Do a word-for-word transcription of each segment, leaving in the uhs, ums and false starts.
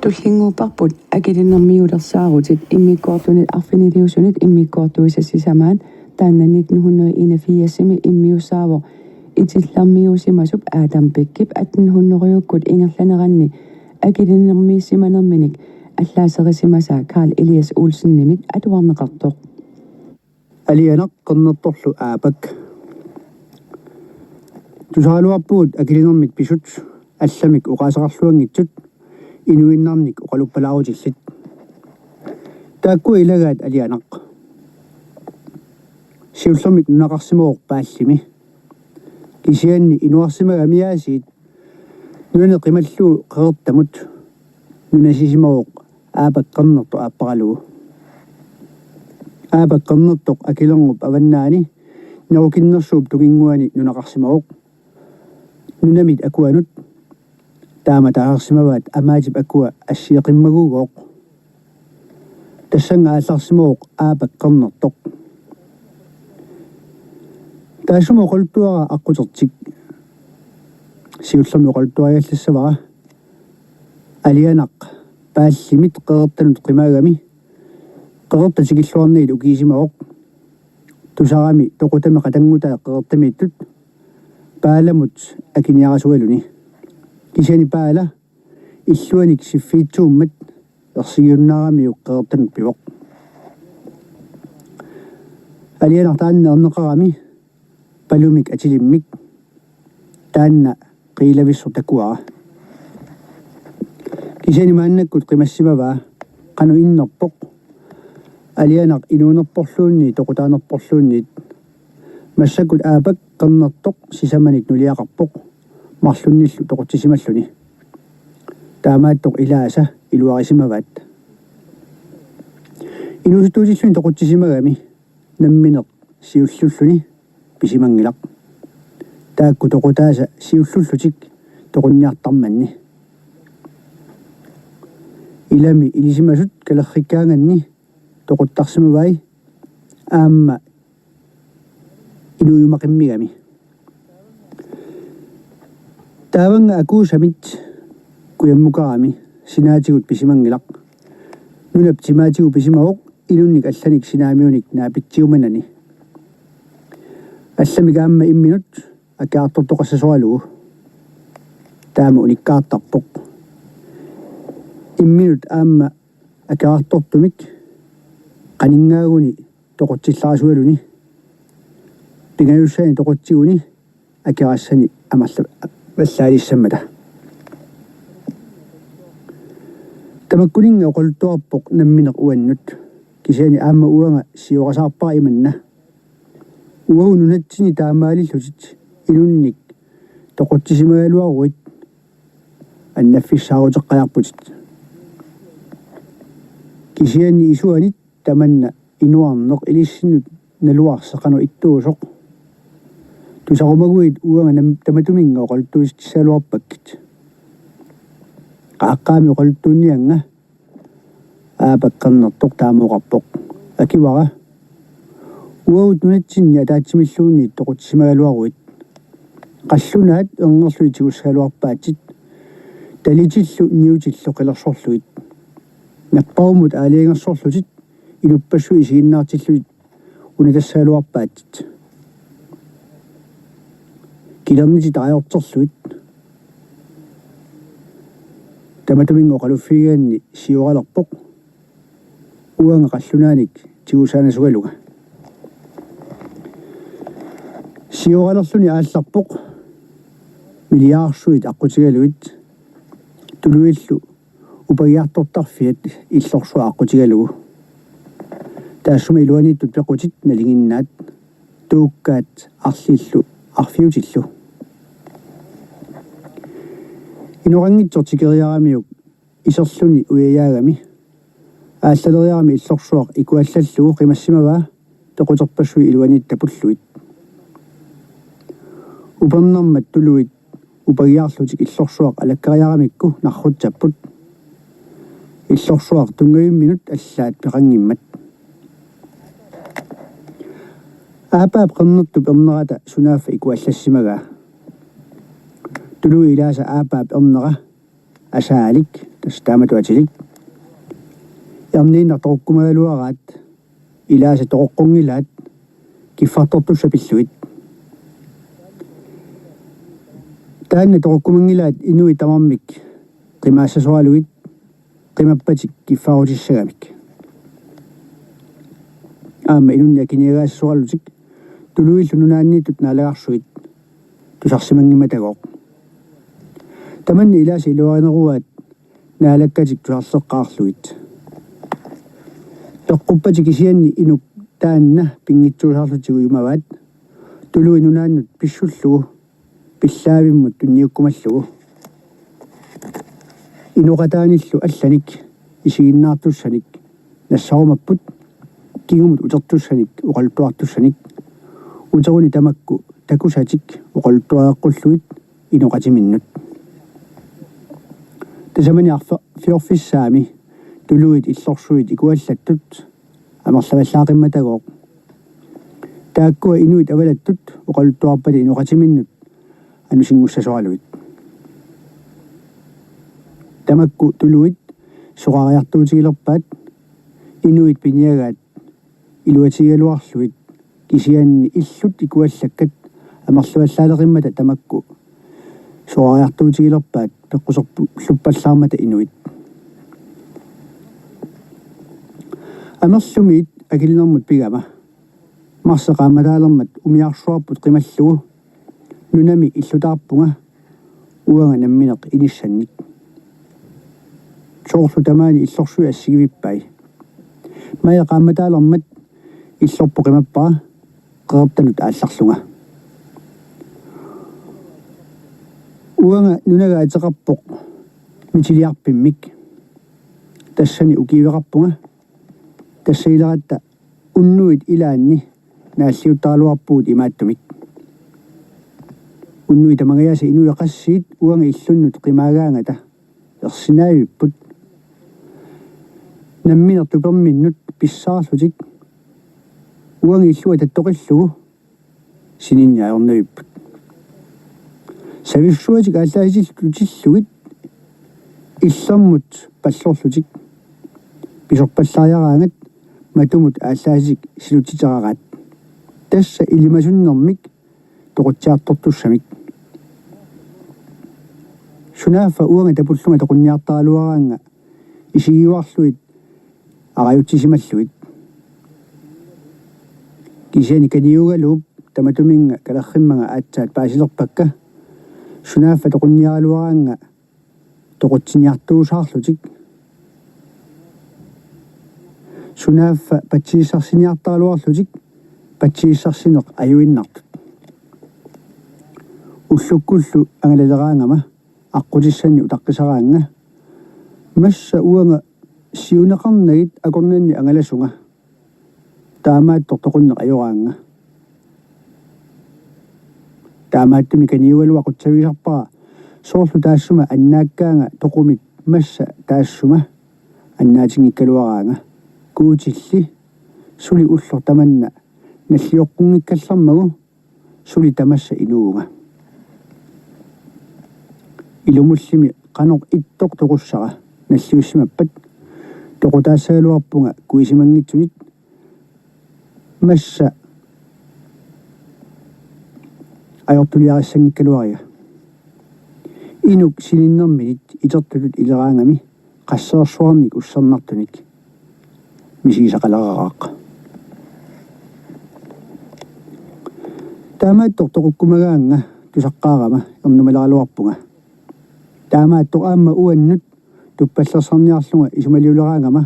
Tullinnguupparput akilinermiulersaarutit immikkoortunit arfiniliusunit immikkoortuisa sisamaat, taanna nitten hundrede enogfirsimi immiussaavoq itillermiuusimasup Adam Beckip atten hundredekkut ingerlaneranni akilinermiissimanerminik allaaserisimasaa Carl Elias Olsenimit atuarneqartoq. Alianaq qernertorlu Aapak. Tusaraluarpugut akilinermik pisut allamik oqaaseqarluanngitsut inuinnarnik oqaluppalaarutillit. Taakkua ilagaat Alianaq. Siullermik nunaqarsimavoq Paallimi. Kisianni inuarsimagami aasiit nunani qimallugu qeqertamut nunasisimavoq Aapak qernertoq aapparalugu. Aapak qernertoq akilernup avannaani nerukinnersuup tunginnguani nunaqarsimavoq. Nunamit akuanut taama taasarsimavaat Amaatip akua asseqimmaguugooq. Tassannga aallarsimavoq Aapak qernertoq. Taassuma oqaluttuaraa aqqutertik. Siullermik oqaluttuariallassavara. Alianaq Paallimit qeqertanut qimaagami qeqertat tikilluarnagit ukiisimavoq. Tusarami toqutami qatanngutai qeqertamiittut Paalamut akiniarasugaluni. Kisianni Paala illuanik siffiitsuummat ersigiunnaaramiuk qeqertanut pivoq. Alianaq taanna erneqarami palumik atilimmik, taanna qiilavissoq takuara. Kisianni maannakkut qimassimavaa qanoq innerpoq, Alianaq inuunerporluunniit toqutaanerporluunniit. Massakkut Aapak qernertoq sisamanik nuliaqarpoq marlunnillu toqutsisimalluni. Taamaattoq ilaasa iluarisimavaat. Inuusuttuutilluni toqutsisimagami nammineq siullulluni pisimanngilaq. Taakku toqutaasa siullullutik toqunniartarmanni. Ilami ilisimasut kalerrikkaanganni toquttarsimavai aamma inuujumaqimmigami. Taavannga akuusamit kujammukarami sinaatigut pisimanngilaq. Nunap timaatigut pisimavoq inunnik allanik sinaamiunik naapitsiumanani. Allamik aamma imminut akerartortoqassasoralugu. Taama unikkaartarpoq. Imminut aamma akerartortumik qaninngaaguni toqutsillarasugaluni. Pingajussaani toqutsiguni akerassani amerla-, avallaalissammata. Tamakkuninnga oqaluttuarpoq nammineq uannut. Kisianni aamma uanga siorasaarpara imanna. Uagut nunatsinni taamaalillutit inunnik toqutsisimagaluaruit annaffissaaruteqqajarputit. Kisianni isuanit tamanna inuarneq ilissinnut naluarsi qanoq ittuusoq. Tusarumaguit uanga nam-, tamatuminnga oqaluttuutissagaluarpakkit. Qaaqqaami oqaluttuunniannga Aapak qernertoq taama oqarpoq. Akivara: Uagut nunatsinni ataatsimilluunniit toqutsisimagaluaruit. Qallunaat ernerlutik tigussagaluarpaatsit. Talitillu niutillu qilersorlugit. Napparummut aalajangersorlutit inuppassuit isiginnaartillutit unatassagaluarpaatsit. Kilernitit taajorterlugit. Tamatuminnga oqaluffigigaanni sioralerpoq. Uanga qallunaanik tigussaanasugalunga. Sioralerluni aallarpoq milliarsuit aqqutigalugit. Tuluillu upagiartortarfiat illorsuaq aqqutigalugu. Taassuma iluaniittut pequtit nalinginnaat, tuukkaat arlillu arfiutillu. Inoqanngitsoq tikeriaramiuk iserluni ujajaagami. Aallaleriarami illorsuaq ikuallallugu qimassimavaa pequterpassuit iluaniittut tapullugit. Upernarmat tuluit upagiarlutik illorsuaq alakkariaramikku narrutsapput. Illorsuaq tunngavimminut allaat peqanngimmat. Aapaap qernertup ernerata sunaaffa ikuallassimagaa. Tuluit ilaasa Aapaap ernera asaalik tassa taamatut atilik. Erniinnaq toqukkumagaluaraat ilaasa toquqqunngillat kiffartortussat pillugit. Taanna toqukkumanngilaat inuit tamarmik qimaassasoralugit qimappatik kiffaarutissagamik. Aamma inunnik akiniagaassasoralutik tuluillu nunaanniittut naalagarsut tusarsimanngimmatagooq. Tamanna ilaasa iluarineruaat naalakkatik tusarleqqaarlugit. Peqquppatik kisianni inuk taanna pinngitsuusaarlutigu imavaat tuluit nunaannut pissullugu pillaavimmut tunniukkumallugu. Inoqataanillu allanik isiginnaartussanik nassarumapput, kingumut utertussanik oqaluttuartussanik, uteruni tamakku takusatik oqaluttuareqqullugit inoqatiminnut. Tasamani arfa-, fiorfissaami tuluit illorsuit ikuallattut amerlavallaaqimmata. Taakkua inuit avalattut oqaluttuarpata inoqatiminnut anusinngussasoralugit. Tamakku tuluit soraariartuutigilerpaat inuit piniagaat iluatigigaluarlugit, kisianni illut ikuallakkat amerlavallaaleqimmata tamakku soraariartuutigilerpaat peqquserpalluarmata inuit. Amerlumiit akilinermut pigama marsi qaammataalermat umiarsuarput qimallugu nunami illutaarpunga uanga nammineq inissannik. Soorlu tamaani illorsuit assigivippai. Maja qaammataalermat illorput qimappara qeqertanut aallarlunga. Uanga nunaga ateqarpoq mitiliarpimmik. Tassani ukiiveqarpunga. Tassa ileratta unnuit ilaanni naalliuttaraluarpugut imaattumik. Unnuit tamangajaasa inuit qassit uanga illunnut qimaagaangata ersinaavipput. Nammineq tuperminnut pissaarlutik uanga illua tattoqillugu sininni ajornavipput. Savissuatik aallaasitillu tutillugit illermut pallorlutik pisorpallaariaraangat matumut aallaasitik silutsiteraraat. Tassa ilimasunnermik toqutsiartortussamik. Sunaaffa uanga tapullunga toqunniartaraluaraannga isigiuarlugit arajutsisimallugit. Kisianni kaniugaluup tamatuminnga kalerrimmanga aatsaat paasilerpakka. Sunaaffa toqunniaraluaraannga toqutsiniartuusaarlutik. Sunaaffa patsiissarsiniartaraluarlutik patsiissarsineq ajuinnartut. Ullukkullu angalaleraangama aqqutissannik utaqqisaraannga. Massa uanga siuneqarnagit akornanni angalasunga. Taamaattoq toqunneq ajoraannga. Taamaattumik kaniugaluaq qutsavigisarpara soorlu taassuma annaakkaanga toqumit massa taassuma annaatinngikkaluaraanga. Guutilli suli ulloq tamanna nallioqqunngikkallarmagu suli tamassa inuuvunga. Ilumullimi qanoq ittoq toqussara nalliussimappat toqutaassagaluarpunga kuisimanngitsunit massa ajortuliarissanngikkaluariga. Inuk sininnerminit itertutut ileraangami qasseersuarnik ussernartunik misigisaqaleraraaq. Taamaattoq toqukkumagaannga tusaqqaarama ernumaleraluarpunga. Taamaattoq aamma uannut tuppallersarniarlunga isumaliuleraangama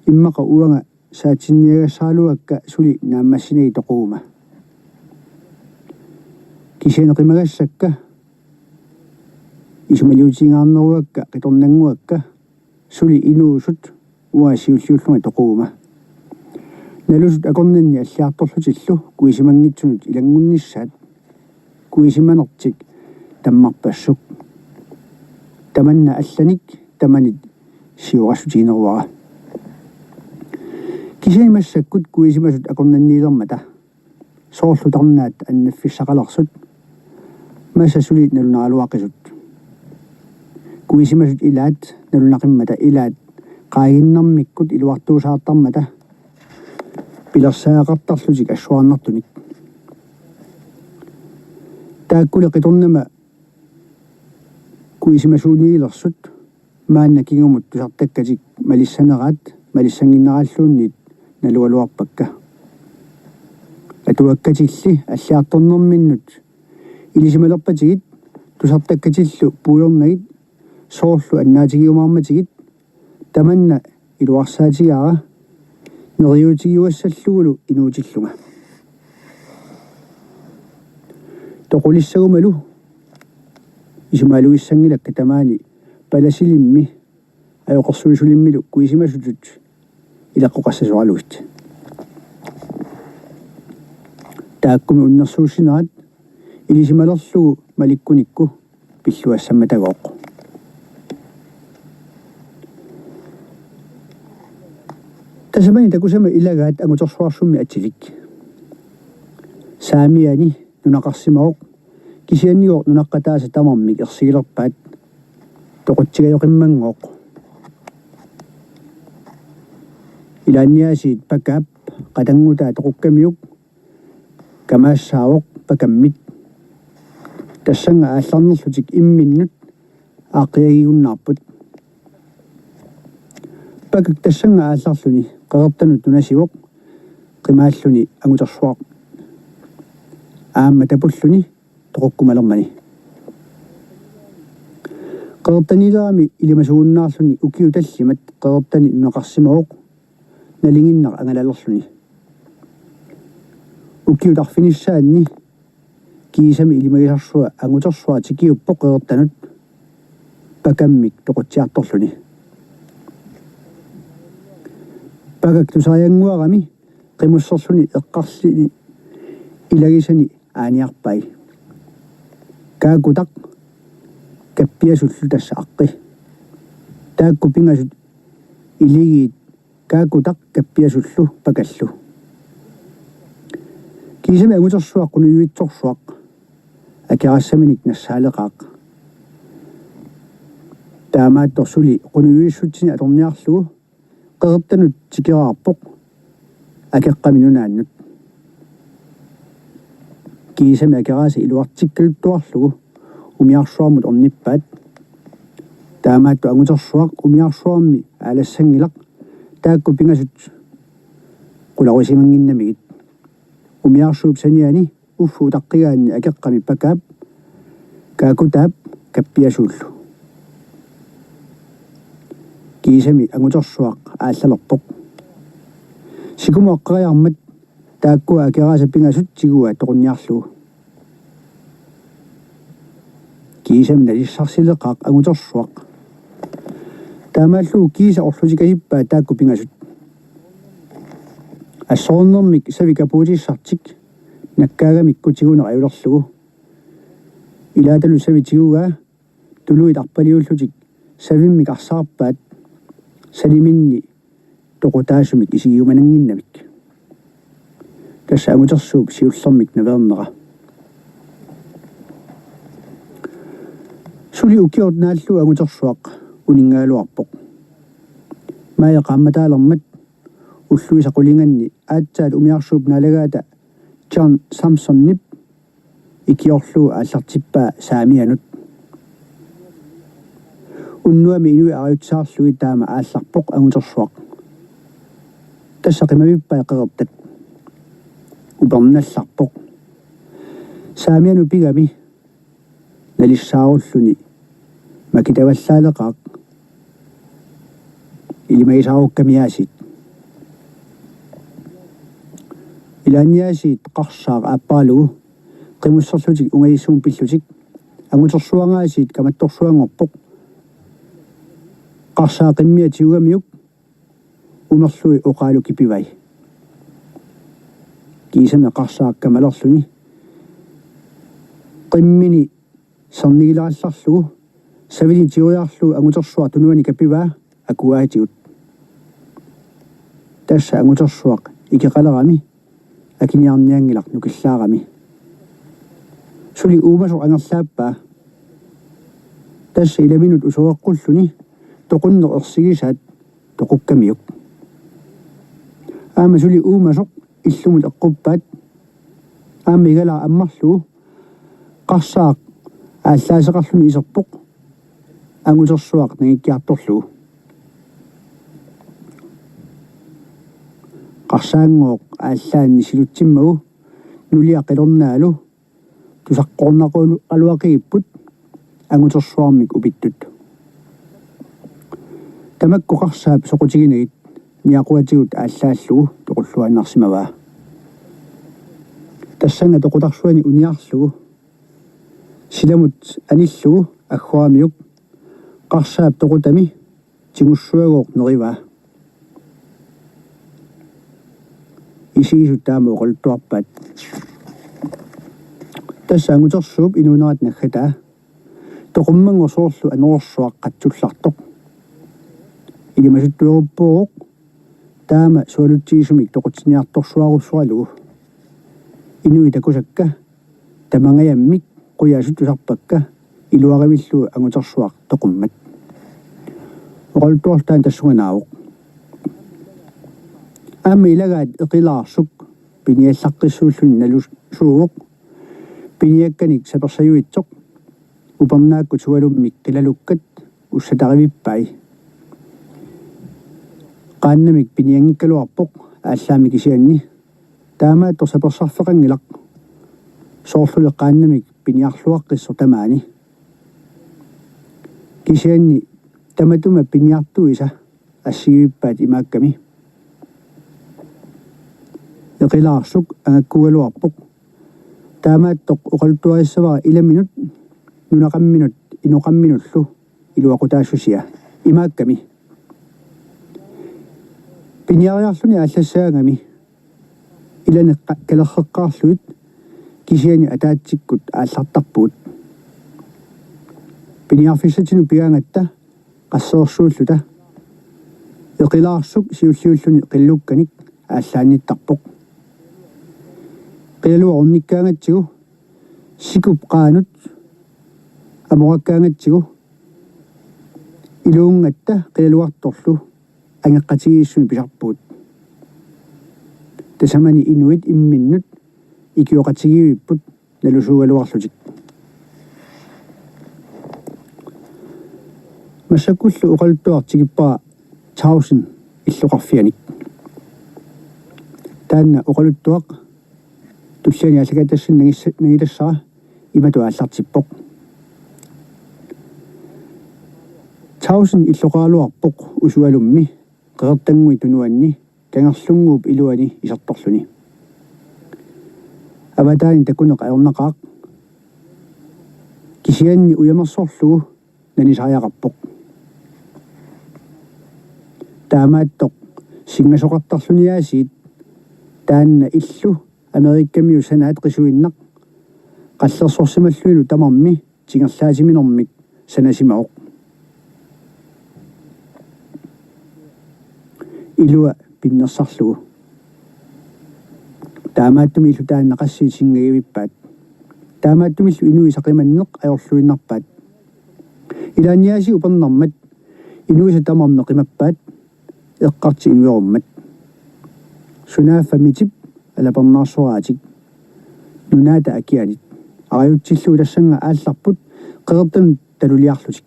immaqa uanga saatsinniagassaraluakka suli naammassinagit toquguma. Kisianni qimagassakka isumaliutigingaarneruakka qitornannguakka suli inuusut uanga siulliullunga toquguma. Nalusut akornanni alliartorlutillu kuisimanngitsunut ilanngunnissaat kuisimanertik tammarpassuk. Tamanna allanik tamanit siorassutigineruara. Kisianni massakkut kuisimasut akornanniilermata soorlu tarnaat annaffissaqalersut massa suli nalunaraluaqisut. Kuisimasut ilaat nalunaqimmata ilaat qaaginnarmikkut iluartuusaartarmata pilersaaqartarlutik assuarnartunik. Taakkuli qitornama kuisimasuuniilersut maanna kingumut tusartakkatik malissaneraat malissannginneralluunniit nalugaluarpakka. Atuakkatilli alliartornerminnut ilisimalerpatigit tusartakkatillu puigornagit soorlu annaatigiumaarmatigit tamanna iluarsaatigaara neriuutigiuassallugulu inuutillunga. Toqulissagumalu isumaalugissanngilakka tamaani palasilimmi ajoqersuisulimmilu kuisimasutut ileqqoqassasoralugit. Taakkumi unnersuussinerat ilisimalerlugu malikkunikku pilluassammatagooq. Tasamani takusama ilagaat Angutersuarsummi atilik. Saamiani nunaqarsimavoq, kisiannigooq nunaqqataasa tamarmik ersigilerpaat toqutsigajoqimmanngooq. Ilaanniaasiit Pakaap qatanngutaa toqukkamiuk kamaassaavoq Pakammit. Tassannga aallarnerlutik imminnut aaqqiagigunnaarput. Pakak tassannga aallarluni qeqertanut nunasivoq qimaalluni Angutersuaq aamma tapulluni toqukkumalermani. Qeqertaniilerami ilimasugunnaarluni ukiut tallimat qeqertani nunaqarsimavoq nalinginnaq angalalerluni. Ukiut arfinissaanni kiisami ilimagisarsua Angutersuaq tikiuppoq qeqertanut Pakammik toqutsiartorluni. Pakak tusariannguarami qimusserluni eqqarlini ilagisani aaniarpai. Kaakutaq kappiasullu tassa aqqi. Taakku pingasut iligiit Kaakutaq kappiasullu Pakallu. Kiisami Angutersuaq qunujuitsorsuaq akerassaminik nassaaleqaaq. Taamaattoq suli qunujuissutsini atorniarlugu qeqertanut tikeraarpoq akeqqami nunaannut. Kiisami Akeraasa iluartikkaluttuarlugu umiarsuarmut ornippaat. Taamaattoq Angutersuaq umiarsuarmi aalassanngilaq taakku pingasut qularusimanginnamigit. Umiarsuup saniani uffu utaqqigaanni akeqqami Pakaap Kaakutaap kappiasuullu. Kiisami Angutersuaq aallalerpoq. Sikumut aqqariarmat taakkua Akeraasa pingasut tiguaat toqunniarlugu. Kiisami nalissarsileqaaq Angutersuaq. Taamaallugu kiisa orlutikasippaa taakku pingasut. Assornermik savi kapuutissartik nakkaagamikku tiguneq ajulerlugu. Ilaatalu savi tigugaa tuluit arpaliullutik savimmik arsaarpaat saniminni toqutaasumik isigiumanannginnamik. Tassa Angutersuup siullermik naveernera. Suli ukiornaallu Angutersuaq uninngagaluarpoq. Maaji qaammataalermat ulluisa qulinganni aatsaat umiarsuup naalagaata John Samsonip ikiorlugu aallartippaa Saamianut. Unnuami inuit arajutsiarlugit taama aallarpoq Angutersuaq. Tassa qimavippai qeqertat. Upernallarpoq. Saamianut pigami nalissaarulluni makitavallaaleqaaq ilimagisaarukkami aasiit. Ilaanniaasiit qarsaaq aapparalugu qimusserlutik ungajissummik pillutik Angutersuangaasiit kamattorsuanngorpoq. Qarsaaq qimmia tigugamiuk umerlui oqaalu kipivai. Kiisami qarsaaq kamalerluni qimmini sernigilerallarlugu savini tiguriarlugu Angutersuaq tunuani kapivaa akuaatigut. Tassa Angutersuaq ikeqalerami akiniarnianngilaq nukillaarami. Suli uumasoq angerlaappaa. Tassa ilaminut usoreqqulluni toqunneq ersigisaat toqukkamiuk. Aamma suli uumasoq illumut eqquppaat. Aamma igalaaq ammarlugu qarsaaq aallaaseqarluni iserpoq angutersuaq nangikkiartorlugu. Qarsaanngooq aallaanni silutsimmagu nuliaq qilornaalu tusaqqornaqaluaqigipput angutersuarmik upittut. Tamakku qarsaap soqutiginagit niaquatigut aallaallugu toqulluaannarsimavaa. Tassannga toqutarsuani uniarlugu silamut anillugu agguaramiuk qarsaap toqutami tigussuagooq nerivaa. Isigisut taama oqaluttuarpaat. Tassa angutersuup inuunerat naggataa toqummanngooq soorlu anorersuaq qatsullartoq. Ilimasuttueruppoq taama sualutsigisumik toqutsiniartorsuarussuaralugu. Inuit takusakka tamangajammik qujasut tusarpakka iluarivillugu angutersuaq toqummat. Oqaluttuarluta tassunga naavoq. Aamma ilagaat Eqilaarsuk piniallaqqissuulluni nalusuuvoq. Piniakkanik sapersajuitsoq upernaakkut sualummik qilalukkat ussatarivippai. Qaannamik pinianngikkaluarpoq aallaammi kisianni taamaattoq sapersaarfeqanngilaq. Soorluli qaannamik piniarluaqqissoq tamaani. Kisianni tamatuma piniartuisa assigivippaat imaakkami. Eqilaarsuk angakkuugaluarpoq. Taamaattoq oqaluttuarissavara ilaminut nunaqarminut inoqarminullu iluaqutaassusia imaakkami. Piniariarluni aallassagaangami ilaneq qa-, kalerreqqaarlugit kisianni ataatsikkut aallartarpugut. Piniarfissatsinut pigaangatta qasseersuulluta Eqilaarsuk siulliulluni qilalukkanik aallaannittarpoq. Qilaluaq ornikkaangatsigu sikup qaanut amorakkaangatsigu iluunngatta qilaluartorlu angeqqatigiissumik pisarpugut. Tasamani inuit imminnut ikioqatigiivipput nalusuugaluarlutik. Massakkullu oqaluttuaq tikippara Tausin illoqarfianik. Taanna oqaluttuaq tulliani aallakaatitassani nangissa-, nangitassara imatut aallartippoq. Tausin illoqaraluarpoq Usualummi Qeqertannguit Tunuanni Kangerlunnguup iluani isertorluni. Avataani takuneq ajornaqaaq. Kisianni ujamersorlugu nanisariaqarpoq. Taamaattoq singasoqartarluni aasiit taanna illu Amerikamiut sanaat qisuinnaq qallersorsimallunilu tamarmi tingerlaatiminermik sanasimavoq. Ilua pinnersarlugu. Taamaattumillu taanna qassiit sinngagivippaat. Taamaattumillu inuisa qimanneq ajorluinnarpaat. Ilaanniaasiit upernaarmat inuisa tamarmi qimappaat eqqarti inuerummat. Sunaaffa Mitip alapernaarsoraatik. Nunaata Akianit. Arajutsillugu tassannga aallarput qeqertanut taluliarlutik.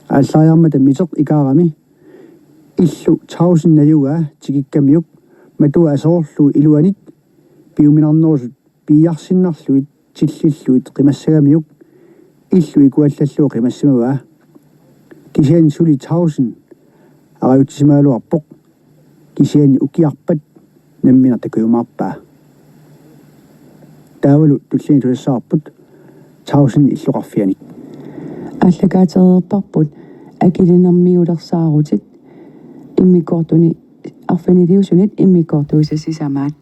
Aallariarmata Miteq ikaarami illu Tausin najugaa tikikkamiuk matua aserorlugu iluanit piuminarnerusut piiarsinnarlugit tillillugit qimassagamiuk illu ikuallallugu qimassimavaa. Kisianni suli Tausin arajutsisimagaluarpoq. Kisianni ukiarpat nammineq takujumaarpaa. Taavalu tulliani tusassavarput Tausin illoqarfianik. Aallakaatereerparput akilinermiulersaarutit immikkoortuni arfiniliusunit immikkoortuisa sisamaat.